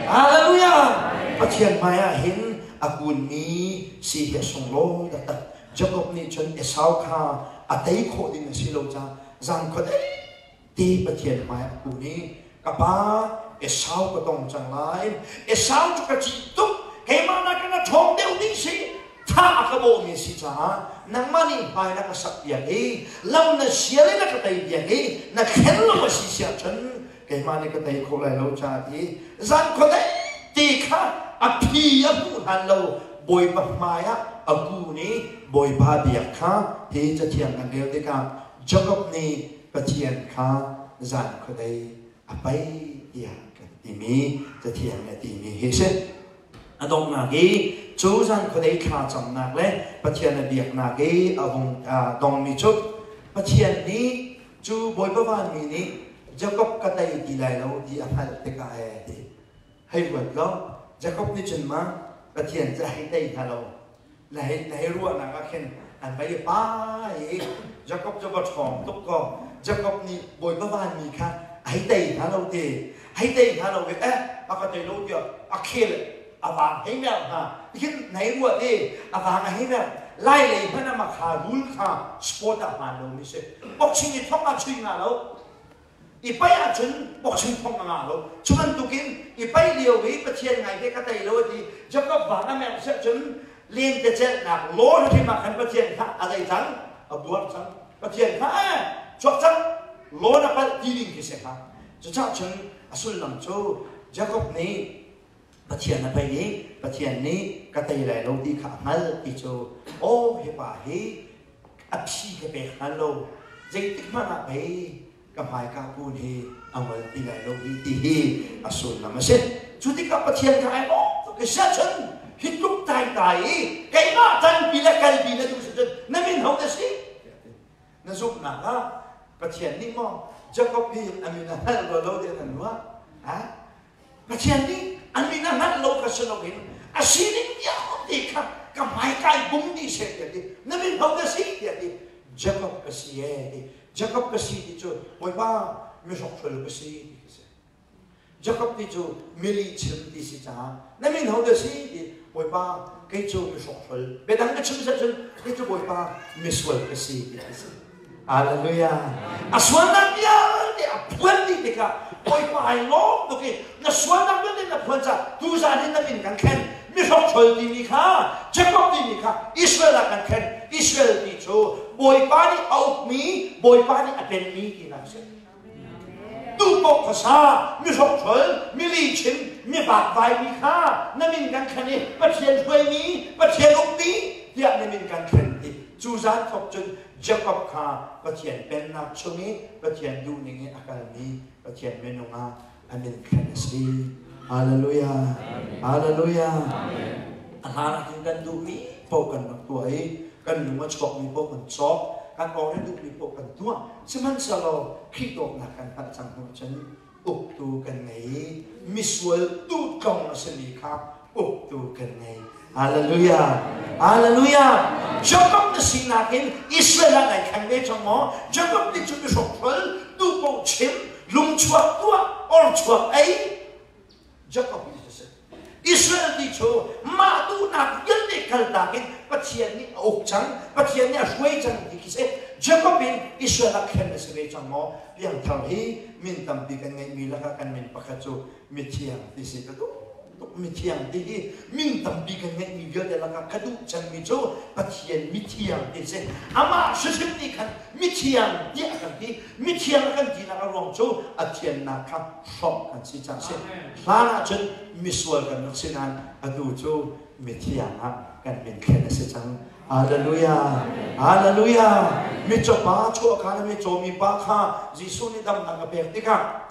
Hallelujah! Pathian hmai ah hin a kunmi si hi a sunglawi taktak. Jakob nih cun Esau kha a tei khawh ding a si lo caah zan khuadei te Pathian hmai a kun i ka pa Esau ka tong cang lai. Esau cu ka cih tuk. Keimah nakin a ṭhawng deuh ding si. Tha a ka bawhmi a si caah nangmah nih hmai na ka sak piak i lam na sial i na ka tei piak i na thlen lo a si siah cun keimah nih ka tei khawh lai lo caah ti zan khuadei ti kha a phi a hmuh hlan lo Bawipa hmai ah a kun i Bawipa biak kha hi cathiang kan rel tikah Jakob nih Pathian kha zan khuadei a pei tiah kan timi cathiang nih a timi hi a si. A donghnak i cu zan khuadei thla camnak le Pathian a biaknak i a hung dongmi cu Pathian nih cu Bawipa vanmi nih Jakob ka tei ti lai lo ti a hngalh tikah ee ti hei ruat law Jakob nih cun ma Pathian cu a hei tei hnga lo na hei na hei ruahnak ah khin an vai i pai i Jakob cu va ṭhawng tuk kaw Jakob nih Bawipa vanmi kha a hei tei hna lo ti hei tei hna lo i eh a ka tei lo tiah a khel a vang hei merh hna hin na hei ruah ti a vang a hei merh lai lei hmanh ah kha rul kha sport ah hmaan lomi si boxing i thong ah chui nga lo I paih ahcun boxing thong a ngah lo. Cu bantukin i paih lio i Pathian ngai te ka tei lo a ti. Jacob vang a merh siah cun lentecelhnak law hrim ah khan Pathian kha a zei cang? A buar cang. Pathian kha eh chuak cang. Law na palh ti ding khi si hnga. Cucaah cun a sullam cu Jacob nih Pathian a paih i Pathian nih ka tei lai lo ti kha a hngalh ti cu aw hi pa hi a phi ka pek hngal lo zeitik hmanh ah pei ka hmaika kun hi a ngol ti lai lo hi ti hi a sullam a si. Cu tikah Pathian kha ai lawm tuk i siahcun hi tluk taitai i keimah tanpi le kalpi na duh si cun na min ho na si? Na zumhnak ah Pathian nih maw Jacob hi a min a hngalh rua lo tiah nan ruah? Ha? Pathian nih an min a hngalh lo kha si loin a sining vialte kha ka hmaika i bung dih seh tiah ti na min ho na si tiah ti Jacob ka si ee ti Jacob ka si ti cu Bawipa mihrokhrol ka si ti khi si Jacob ti cu mili chim ti si caah na min ho na si ti Bawipa kei cu mihrokhrol biadang ka chim seh cun kei cu Bawipa misual ka si ti khi si Hallelujah. A sualnak vialte a phuan dih tikah Bawipa ai lawm tuk i na sualnak vialte na phuan caah tuzaan hin na min kan thlen. Mihrokhrol timi kha Jacob timi kha Israel ah kan thlen. Israel ti cu Bawipa nih a ukmi, Bawipa nih a penmi tinak a si. Tu paoh khuasa, mihrokhrol, milihchim, mi vakvaimi kha na min kan thlen i Pathian hruaimi, Pathian ukmi tiah na min kan thlen ti. Cu zan thawk cun Jakob kha Pathian pennak chung i Pathian duhning i a kalmi Pathian minung ah a min thlen a si. Hallelujah. Hallelujah. A hlan ah khin kan duhmi paoh kan rak tuah i kan lung a chuakmi paoh kan cawk, kan awr i duhmi paoh kan tuah. Sihmanhsehlaw Khrih dawtnak kan hngalh cang hnu cun uktu kan ngei i misual tutlong a simi kha uktu kan ngei. Hallelujah! Hallelujah! Jacob na sinak in Israel ah nai thleng ve cang maw? Jacob nih cun mihrokhrol, tupo chim, lungchuak tuah, orchuak ei. Jacob nih a si. Israel ti cu mah duhnak vialte kaltak in Pathian nih a uk cang, Pathian nih a hruai cang ti khi si. Jacob in Israel ah thlen a si ve cang maw? Piangthar hi min tampi kan ngeihmi lakah kan min pakhat cu mithiang ti si ka duh tuk mithiang ti hi min tampi kan ngeihmi vialte lakah ka duh cemmi cu Pathian mithiang ti si. Amah hrimhrim nih khan mithiang tiah a kan ti. Mithiang a kan tinak a ruang cu a thiannak kha hrawmh kan si caah si. Hlan ah cun misual kan rak si nain atu cu mithiang ah kan min thlen a si cang. Hallelujah! Hallelujah! Mitcaw pa chuahka le mitcaw mi pa kha Jesuh nih damnak a pek tikah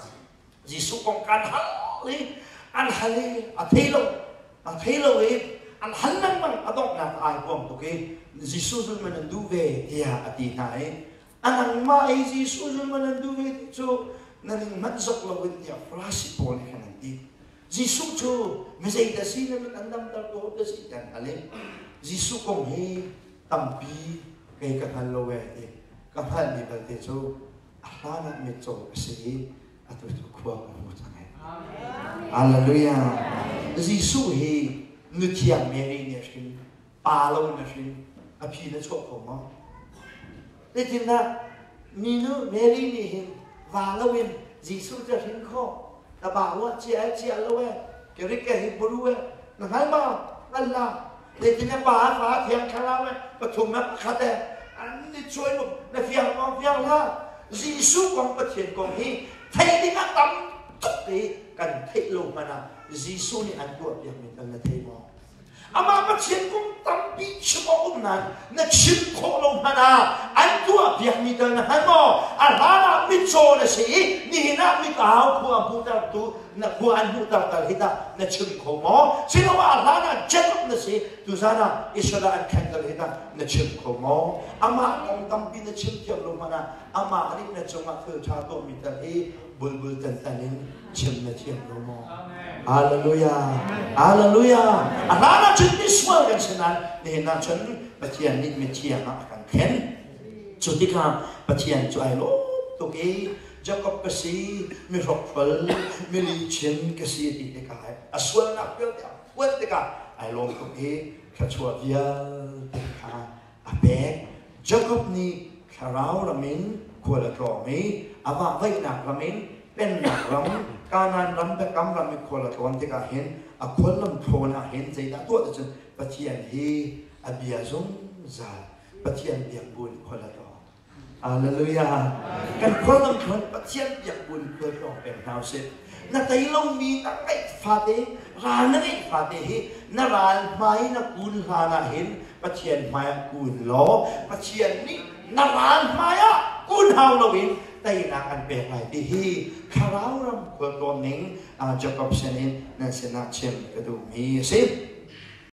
Jesuh kong kan hal i an hal i a thei lo a thei lo i an hal lengmang a donghnak ai huam tuk i Jesuh zul man an duh ve tiah a ti hna i A nangmah ei Jesuh zul ma nan duh ve ti cu na ning hmanh zok loin tiah Farasi pawl nih khan an ti. Jesuh cu mi zeidah si na mit an damter tu dah si tiah an hal i Jesuh kong hi tampi kei ka hngal lo ee ti. Ka hngalhmi belte cu a hlan ah mitcaw ka si i atu cu khua ka hmu cang ee. Hallelujah. Jesuh hi nuthiang Mary nih a hrin, pa lo in a hrin, a phi na chuah kho maw? Zeitindah minu Mary nih hin va lo in Jesuh cu a hrin khawh? Na ba ruah cia e cia lo e, Greek e Hebrew e, na hngal maw? Hngal la. Zeitin pa fa thiang thlarau e pathum na pakhat e an ni chuai mu na fiang maw fiang hlah. Jesuh kong Pathian kong hi theih ding ah tam tuk i kan theih lo hmanh ah Jesuh nih an tuah piakmi tal na thei maw? Amah Pathian kong tampi chim awk um nain na chim khawh lo hmanh ah an tuah piakmi tal na hngal maw? A hlan ah mitcaw na si i nihin ah mitau khua hmuhtertu na khua an hmuhter tal hi tah na chim kho maw? Siloah a hlan ah Jacob na si tuzan ah Israel ah an khen tal hi tah na chim kho maw? Amah kong tampi na chim thiam lo hmanh ah amah nih na cungah thil ṭha tuahmi tal hi bulbul tantan in chim na thiam lo maw? Hallelujah! Hallelujah! A hlan ah cun misual kan si nain nihin ah cun Pathian nih mithiang ah a kan khen. Cu tikah Pathian cu ai lawm tuk i Jacob ka si, mi hrokhrol, mi lihchim ka si ti tikah a sualnak vialte a phuan tikah ai lawm tuk i thluachuah vialte kha a pek. Jacob nih thlarau ram in khual a tlawng i a vahvaihnak ram in pennak ram Kanaan ram biakam ram i khual a tlawn tikah hin a khuallam thlawn ah hin zeidah tuah ti cun Pathian hi a bia zungzal Pathian biak buin khual a tlawng. Hallelujah. Kan khuallam thlawn Pathian biak buin khual tlawng peng hna usih. Na tei lomi na ngeih fate, ral na ngeih fate hi na ral hmai na kun hlan ah hin Pathian hmai ah kun law Pathian nih na ral hmai ah kun hau loin teinak an pek lai ti hi thlarau ram khualtlawn ning Jacob sin in nan sinah chim ka duhmi a si.